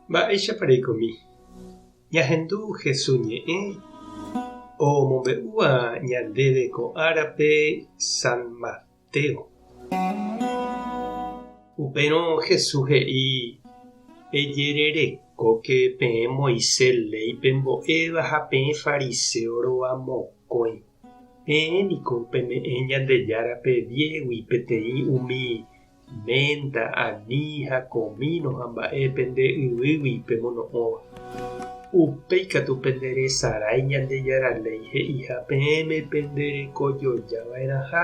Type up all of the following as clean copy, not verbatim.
Mba'éichapa reikomi? Ñahendu Jesús ñe'ẽ omombe'úva ñandéve ko árape San Mateo. Upérõ Jesús he'i, Pejererekóke peẽ Moisés léi pembo'éva ha peẽ fariséo rovamokõi. Peẽ niko peme'ẽ Ñandejárape diégui peteĩ umi Ménta, ani ha komíno ha mba'e pende yvýgui pemono'õva. Upéi katu pende resarái Ñandejára léi he'iha peẽme pende rekojoja va'erãha,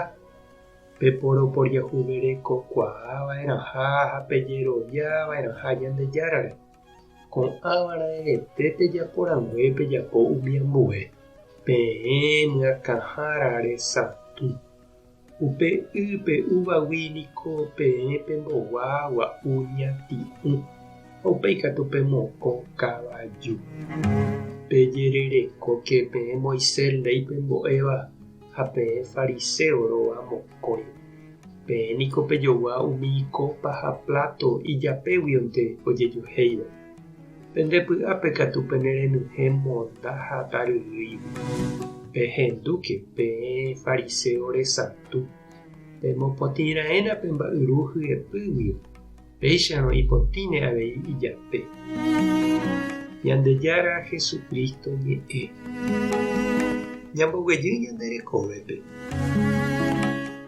peporoporiahuverekokuaa va'erãha ha pejerovia va'erãha Ñandejárare. Ko'ãva raẽvete pejapo rangue pejapo umi ambue, peẽ myakãhára resatũ. Upe y pe'úvagui niko peẽ pembogua gua'u ñati'ũ, ha upéi katu pemokõ kavaju. Pejererekóke peẽ Moisés léi pembo'éva ha peẽ fariséo rova mokõi. Peẽ niko pejogua umi kópa ha pláto ijapéguionte ojejohéiva. Pende py'ápe katu pene renyhẽ monda ha taryrýigui. Pehendúke peẽ fariséo resatũ, pemopotĩ raẽna pe mba'yru hyepýguio, péicharõ ipotĩne avei ijape. Ñandejára Jesucristo ñe'ẽ. Ñamboguejy ñande rekovépe.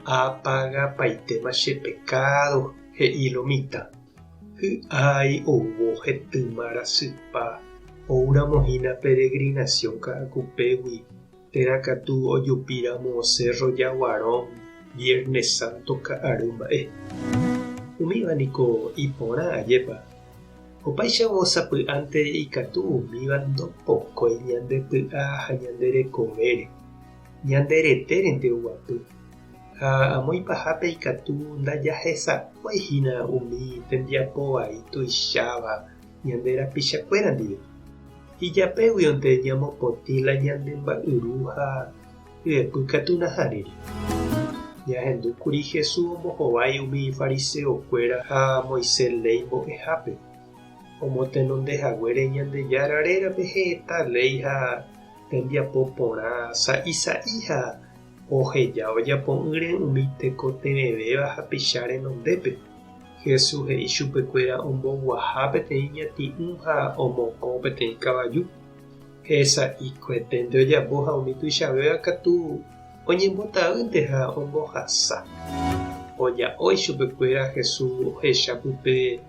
Apagapaitéma che pekádo, he'i lo mitã. Hy'ái oúvo hetyma rasypa oúramo hína peregrinación Ka'akupégui térã katu ojupíramo Cerro Jaguarón Viernes Santo ka'aru mba'e. Umíva niko iporã ajépa. Opáichavo sapy'ánte ikatu umíva ndopokói ñande py'a ha ñande rekovére, ñande retérente oguapy. Ha amo ipahápe ikatu ndajahesakuái hína umi tembiapo vai tuicháva ñande rapichakuéra ndive. Ijapéguionte ñamopotĩ la ñande mba'yru ha hyepy katu nahániri. Ñahendu kuri Jesús ombohovái umi fariseokuéra ha Moisés léi mbo'ehápe, omotenonde haguére Ñandejára rérape heta léi ha tembiapo porã sa'i sa'i ha Oheja ojapo'ỹre umi tekotevẽvéva hapicha renondépe. Jesús he'i chupekuéra omboguaha peteĩ ñati'ũ ha omokõ peteĩ kavaju. Hesa'ikueténte ojapo ha umi tuichavéva katu oñembotavýnte ha ombohasa. Oja'o ichupekuéra Jesús ohecha pype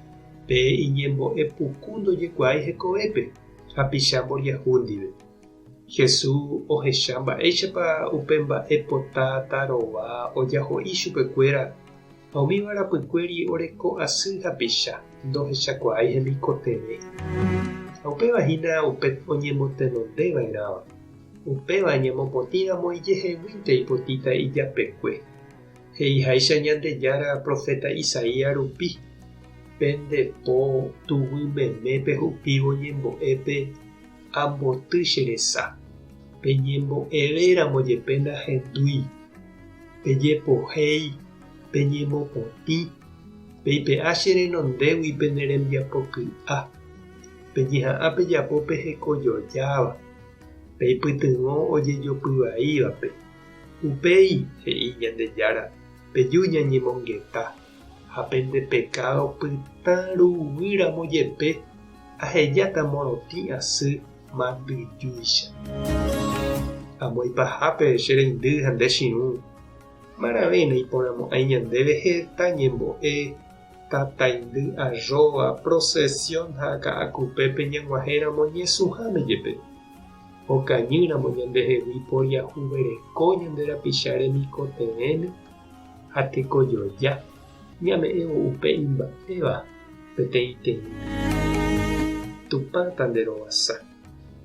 pe iñembo'e puku ndojekuaái hekovépe hapicha mboriahu ndive. Jesús ohecha mba'éichapa upe mba'e pota tarova ojaho'i chupekuéra ha umíva rapykuéri oreko asy hapicha ndohechakuaái hemikotevẽ. Ha upéva hína upe oñemotenonde va'erãva. Upéva ñamopotĩramo ijeheguínte ipotĩta ijapekue. He'iháicha Ñandejára proféta Isaías rupi, Pende po tuguy meme pehupívo ñembo'épe, Amboty che resa. Peñembo'eve ramo jepe nahendúi. Pejepohéi, peñemopotĩ, peipe'a che renondégui pene rembiapo ky'a. Peñeha'ã pejapo pe hekojojáva, peipytyvõ ojejopy vaívape. Upéi, he'i Ñandejára, peju ñañemongeta, ha pende pekádo pytã ruguy ramo jepe, Ahejáta morotĩ asy mandyjúicha. Amo ipahápe che reindy ha nde chirũ, marãve naiporãmo'ãi ñandéve heta ñembo'e, tataindy arróva, procesión ha ka'akupépe ñag̃uahẽramo ñesũháme jepe. Okañýramo ñandehegui poriahuvereko ñande rapicha remikotevẽme ha tekojoja, ñame'ẽvo upe imba'éva. Peteĩteĩ. Tupã tanderovasa.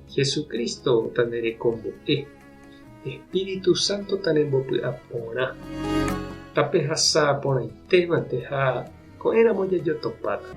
Jesucristo tanerekombo'e. Espíritu Santo tanembopy'a porã. Tapehasa porãitévante ha ko'ẽramo jajotopáta.